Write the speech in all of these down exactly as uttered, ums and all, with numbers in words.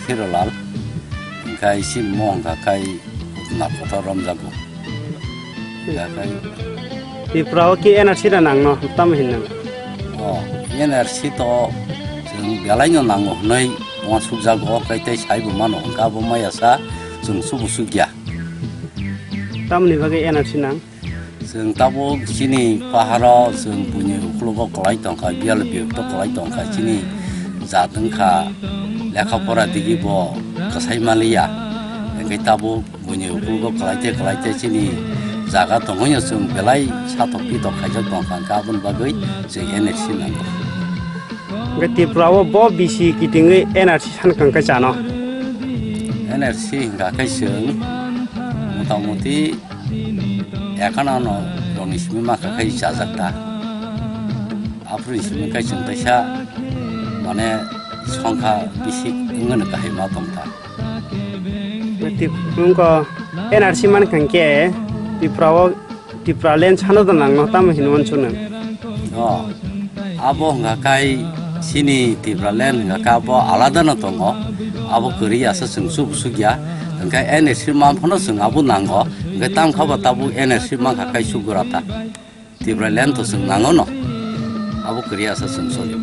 Hirolal, hingkai si mo hingka kai na kotor romjago. Hingka kai Tripura o ki N R C da nangno, tamo hinna? O, N R C to chwng belai no nango hwnwi uansukjago, kai tei saibo mano, hingka abo maya sa chwng subu sukya. Tamoni bagwi N R C nang? Chwng tabuk chini paharo chwng buini ukologo kwlai tongkha, biyal biyokto kwlai tongkha, chini jat wngkha lekha pora digi bo kwsai maliya. Hingke tabuk buini ukologo kwlai te kwlai te chini jaga tongwino chwng belai satok pitok khaijak tongkha, hingke aboni bagwi chwng N R C nango. Hingke Tripura o bo bisi kitingwi N R C sankha hingke chano? N R C hingka khe chwng motamoti Ekana no roni simi ma kha khai chajak ta. Aphuru simi khai chwng taisa mane songkha bisi wngmani kahai ma tong ta. Tip-, wngkha N R C man kha khe Tripura o Tripura land sano da nang no tamo hinwi uansuk nang. O. Abo hwnka kai chini Tipraland hwnka khe abo alada no tongo, abo kwrwi asa chwng chubusuk ya, hwnka N R C man phano chwng abo nango, hwnka tamo kha bo tabuk N R C man kha kai chugura ta, Tipraland to chwng nango no, abo kwrwi asa chwng soli.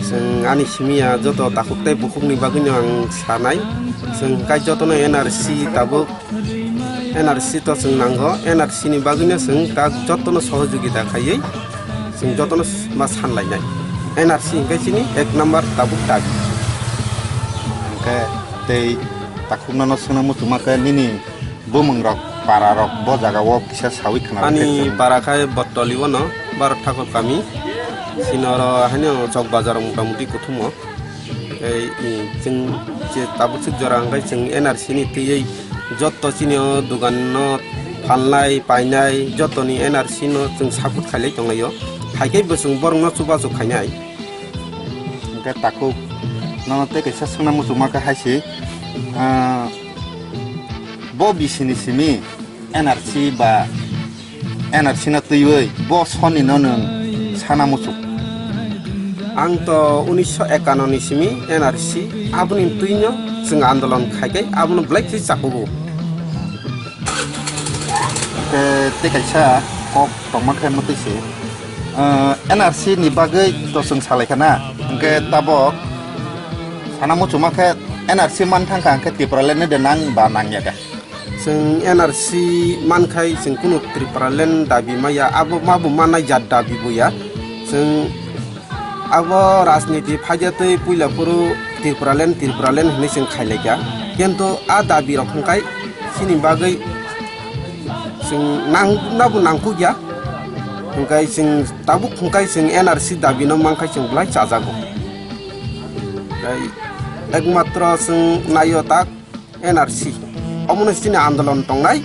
Chwng ani simi ya joto takhuk tei bukhuk ni bagwi no ang sanai, chwng kai joto no N R C tabuk N R C to chwng nango, N R C ni bagwino chwng tak jotono sohojogita khaiwi chwng jotono ma sanlainai. N R C hwnkhe chini ek number tabuk dabi. Hwnkhe tei takhuknano swngna muchungma khe nini bumung rok, para rok bo jaga o kisa sawi khna. Ani para khai Bottoli o no, Bharat Thakur kami, chini oro haino Chok Bazar o mota moti kuthumo. Tei, i, chwng je tabuk swk jora hwnkhe chwng N R C ni twiwi jotto chini o dogan no phalnai, painai, jottoni N R C no chwng support khailai tonglaio. Hai khe bo chwng borok no chubachu khainai. Hwnkhe takhuk no tei kaisa swngna muchungma khe hai se, ah, bo bisi ni simi N R C ba N R C no twiwi bo soni no nwng sana muchuk? Ang to unisho ekano ni simi N R C aboni twino chwng andolon khai khe abono belai khe chakugo. Te, te kaisa kok tongma khe mwtwi se, ah, N R C ni bagwi to chwng salai kha na, hwnkhe tabok sana muchuma khe N R C man thang kha, hwnkhe Tipraland ni de nang ba nang ya de? Chwng N R C mankhai chwng kunu Tipraland dabi maya, abo mabo manai jat dabi bo ya. Chwng abo rajniti phaijatwi puila phuru Tipraland, Tipraland hinwi chwng khailaikha. Kintu a dabi rok hwnkhe chini bagwi chwng nang, nabo nangkukya. Hwnkhe chwng tabuk hwnkhe chwng N R C dabi no mankhai chwng belai chajago. Tei ekmatro chwng naio tak N R C. Omono chini andolon tongnai.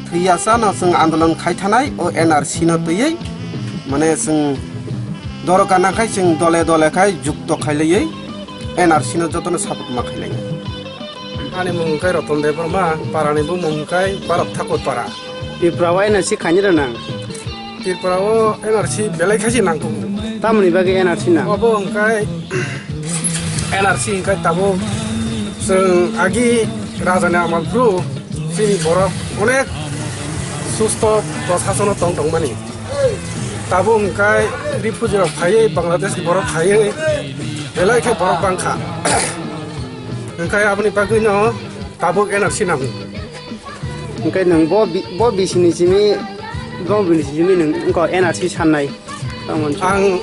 Thwiyasa no chwng andolon khai thanai o N R C no twiwi. Mane chwng doroka nangkhai chwng dole dole khai jukto khailaiwi N R C no jotono support ma khailai. Ani mung khe Roton Debbarma, parani bumung khe Bharat Thakur para. Tripura o N R C khaini rwnang. Tripura o N R C belai khaisi nangkuk. Tamoni bagwi N R C nang? Obo hwnkhe N R C hwnkhe tabuk chwng agi rajani amal phuru chini borok onek susto prosasono tong tongmani. Tabuk hwnkhe refugee rok phaiwi Bangladesh ni borok phaiwi belai khe borok bangkha. Hwnkhe aboni bagwino tabuk N R C nango. Hwnkhe nwng bo bi-, bo bisini simi, bo bisini simi nwng wngkha N R C sannai. Tamo wngkha. Ang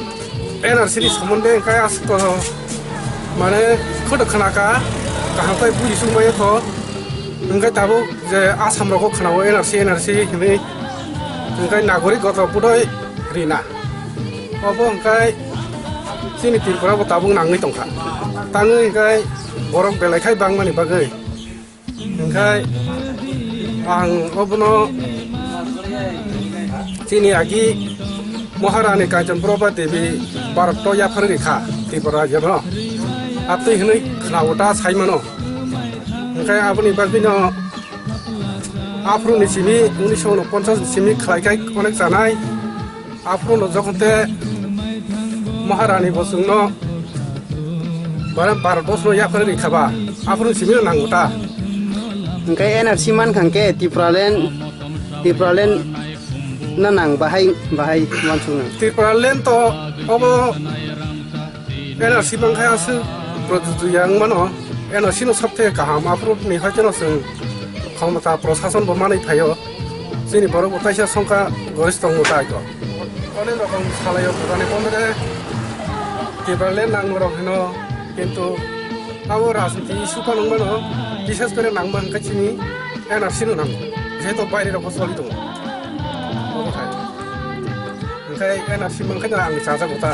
N R C ni somonde hwnkhe aswk mane khoto khwnakha, kaham khe buji sungbaio kho. Hwnkhe tabuk je Assam rogo khwnao N R C, N R C hinwi, hwnkhe nagorik goto budoi rina. Obo hwnkhe chini Tripura bo tabuk nangwi tongkha. Tangwi hwnkhe borok belai khai bangmani bagwi. Hwnkhe ang obono chini agi Maharani Kanchanprabha Devi Bharat to yapharwi kha Tripura rajyono. Atwi hwnwi khwnao ta saimano. Hwnkhe aboni bagwino aphuru ni simi unisho unoponchas ni simi khlai khai onek chanai. Aphuru no jokhon te Maharani bo chwngno Bara Bharat Borsho no yaphar ni khaba, aphuru simi no nango ta. Hingke N R C man khangke Tipraland, Tipraland na nang bahai, bahai wansuk nang. Tipraland to obo N R C bangkha aswk product yang mano, N R C no sabte kaham, aphuru ni hoite no chwng khomota prosason bo manwi phaio. Chini borok bo kaisa songkha goris tongmo tai to. Onek rokom salaio bwrani bondore Tipraland nangmorok hino, kintu abo rajniti issue phano wngmano, bises kore nangma hwnkhe chini N R C no nango, jehetu baire rok bo choli tongo. Obo hai. Hwnkhe N R C mankhe no ang chajago ta.